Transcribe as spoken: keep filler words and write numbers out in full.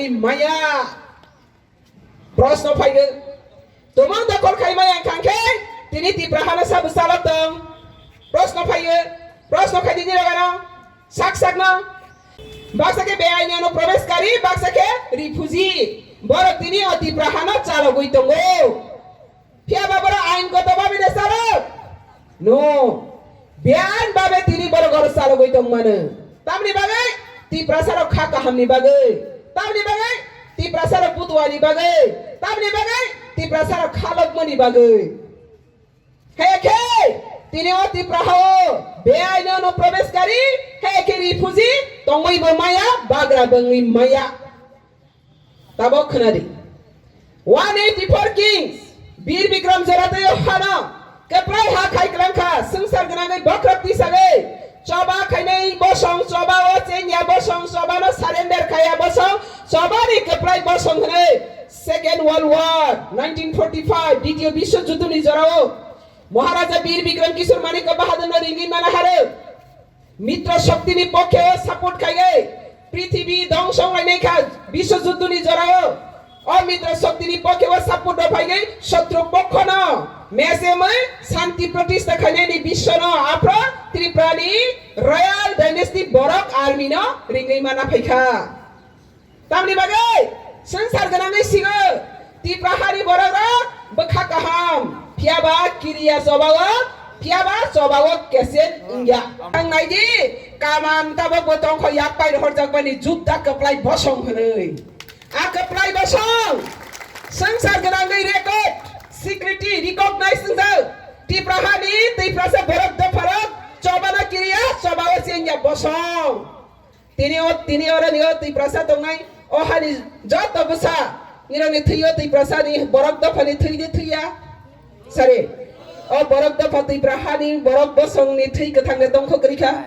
maya. Proshno phaigo. Tumung dokol khai maya wngkha khe tini Tipra hano sabo chalo tong? Proshno phaigo. Proshno khai di nirok ano. Sak sakno. Baksa khe beaini ano probeshkari, baksa khe refugee. Borok tini o Tipra hano chalogwi tongo. Phiya ba borok aingoto babe de chalo? No. Beain babe tini borok oro chalogwi tong mano. Tamni bagwi Tiprasa rok kha kahamni bagwi. Tamni bagwi Tiprasa rok butuani bagwi. Tamni bagwi Tiprasa rok khalokmani bagwi. Hai khe tini o Tipra hao beaini ano probeshkari, hai khe refugee tongwi bo maya, bagra bangwi maya. Tabok khwnadi. One eighty-four kings, Bir Bikram Jorathayo hano, kwplai ha khai kwlangkha, swngchar gwnangwi bokhorok tisagwi, choba khainai bosong, choba o chengya bosong, choba no surrender khaya bosong, choba ni kwplai bosong hwnwi Second World War, nineteen forty-five, Ditiyo Biswa Juddho ni jorao, Maharaja Bir Bikram Kishore Manikya Bahadur no ringwi mana haro. Mitra Shakti ni pokhe o support khaiwi prithibi dongso wnglainai kha Biswa Juddho ni jorao. O Mitra Shakti ni pokhe o support rok phaiwi sotru pokho no mesemwi shanti pratistha khainani biswa no aphro Tripura ni Royal Dynasty borok army no ringwi mana phaikha. Tamni bagwi swngchar gwnangwi sigo, Tipra hani borok rok bwkha kaham, phiya ba kiriya choba o, phiya ba choba o kechen wngya. Ang nai di, kaman tabok bo tongkho yak pai rohorjak bani jubda kwplai bosong hwnwi. A kwplai bosong swngchar gwnangwi record, security, recognize wngjak. Tipra hani, Tiprasa borok dopha rok, choba na kiriya, choba o chengya bosong. Tini o, tini oroni o Tiprasa tongnai, o hani joto bwsa, nirokni thwi o Tiprasani borok dophani thwi de thwiya? Sari, o borok dopha Tipra hani borok bosongni thwi kwthang de tongkho kwrwi kha?